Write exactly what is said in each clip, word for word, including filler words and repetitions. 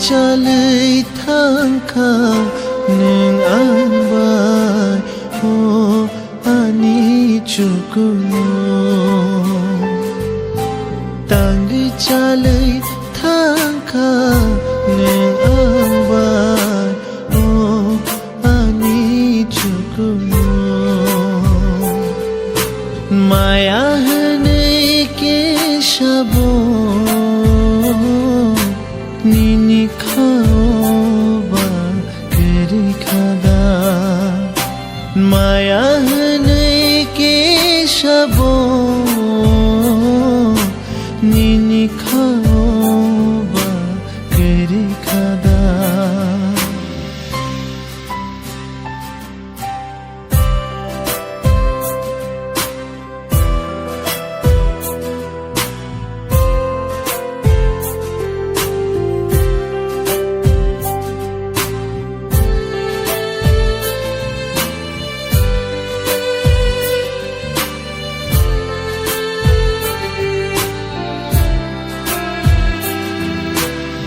Chalwi thangkha nwng ang bai, o ani chukunu. Tangwi chalwi thangkha nwng ang bai, o ani chukunu. Maya hwnwi khe sabo nini khao ba kwrwi kha da. Maya hwnwi khe sabo nini khao ba kwrwi kha da.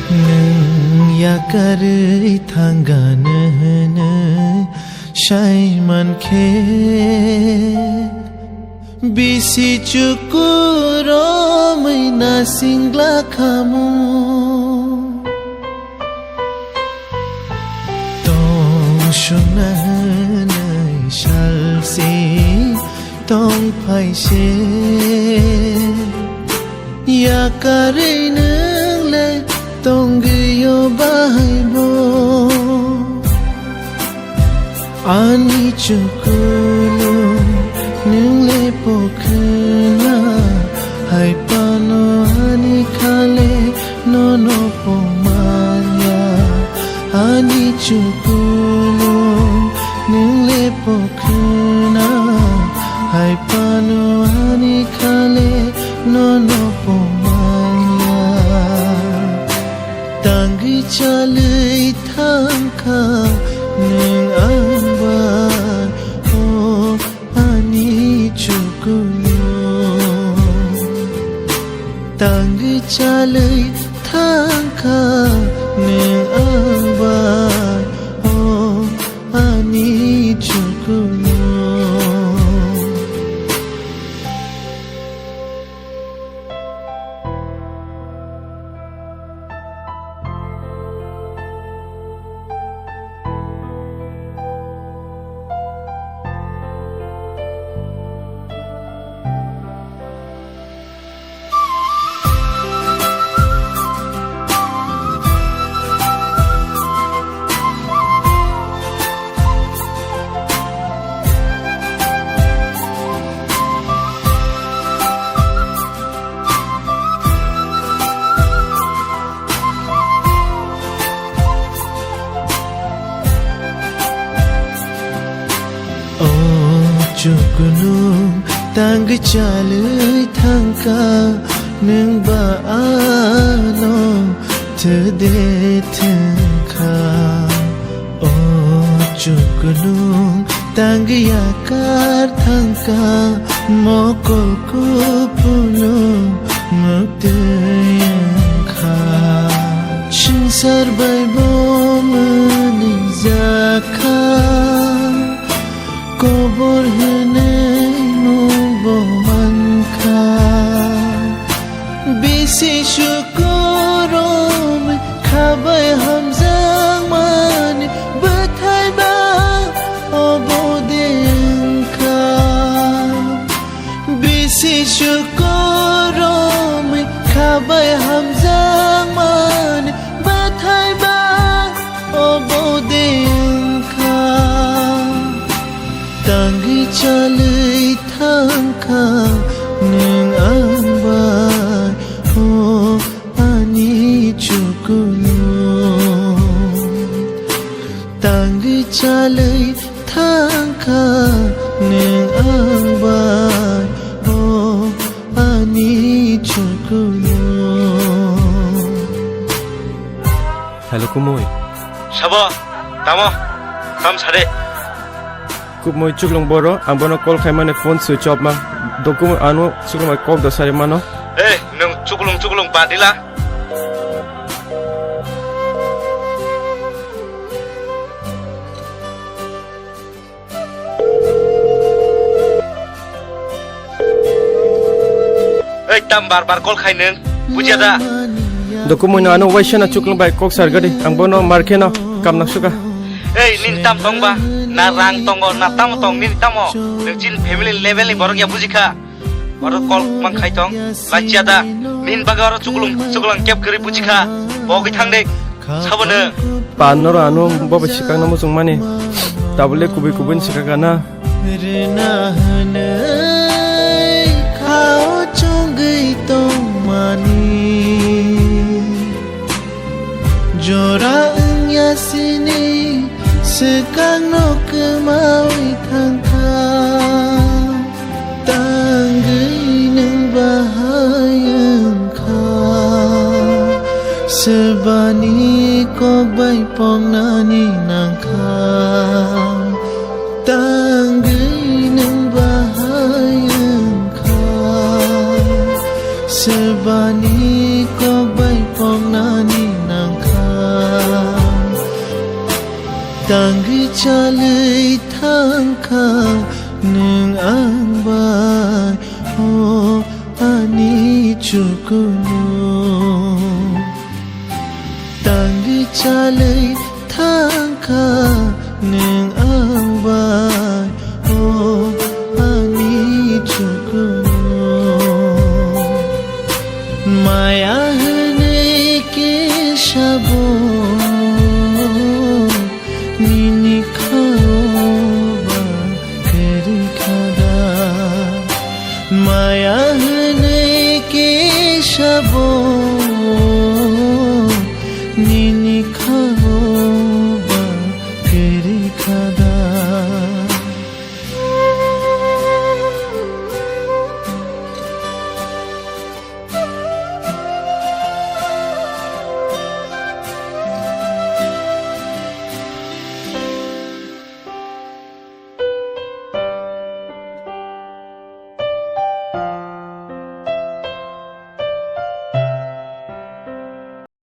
Nwng yakarwi thangano hwnwi sai mankhe, bisi chukurumwi nasing glakhamu. Tong sungna hwnwi salsi tong phaise, yakarwi nwng le tongwi o bahai bo. Ani chukunu nwng le pokhna, hai phano ani khale nono pomanya. Ani chukunu nwng le pokhna, hai phano ani khale nono pomanya. Tangwi chalwi thangkha nwng ang bai, o ani chukunu. Tangwi chalwi thangkha nwng ang bai, o ani chukunu. O chukunu, tangwi chalwi thangkha nwng ba ano thwde thwngkha. O chukunu, tangwi yakar thangkha, mokol kupunu muktwi wngkha. Swngchar bai bo mwnwi jakha, kobor hwnwi mungbo mankha. Bisi chukurumwi khabai hamjakmani bwthai ba obo de wngkha. Bisi chukurumwi khabai hamjakmani bwthai ba obo de wngkha. Tangwi chalwi thangkha nwng ang bai, o ani chukunu. Tangwi chalwi thangkha nwng ang bai, o ani chukunu. Hello, Kumui. Sabo, tamo, tam sade. Kumui chuklung boro, ang bono call khaimani phone switch off ma. Dokumui ano chuklung bai kok da sari mano. Ei, nwng chuklung chuklung badila. Tam bar bar call khai nwng, bujiya da? Dokumui no ano waisa na chuklung bai kok sar gadi, ang bono mar khe no kam na suka. Ei, nini tam tong ba? Na rang tongo, na tamo tong, nini tamo? Nwng chini family level ni borok ya bujikha. Oro call mang khai tong, lachiya da? Nini bagwi oro chuklung, chuklang kep kwrwi bujikha. Bo gwi thang de. Sabono. Panoro ano bobo sikakna muchungmani. Tabule kubui kubui sikakana. Rina hwnwi khao chongwi tongmani. Jora wngya sini swkangno kwmawi thangkha. Tangwi nwng bahai wngkha, swbani kok bai pongnani nangkha. Tangwi nwng bahai wngkha, swbani kok bai pongnani nangkha. Tangwi chalwi thangkha nwng ang bai, o ani chukunu. Tangwi chalwi thangkha nwng ang bai, o ani chukunu. Maya hwnwi kisa bo nini khao ba kwrwi kha da. Maya hwnwi kisa bo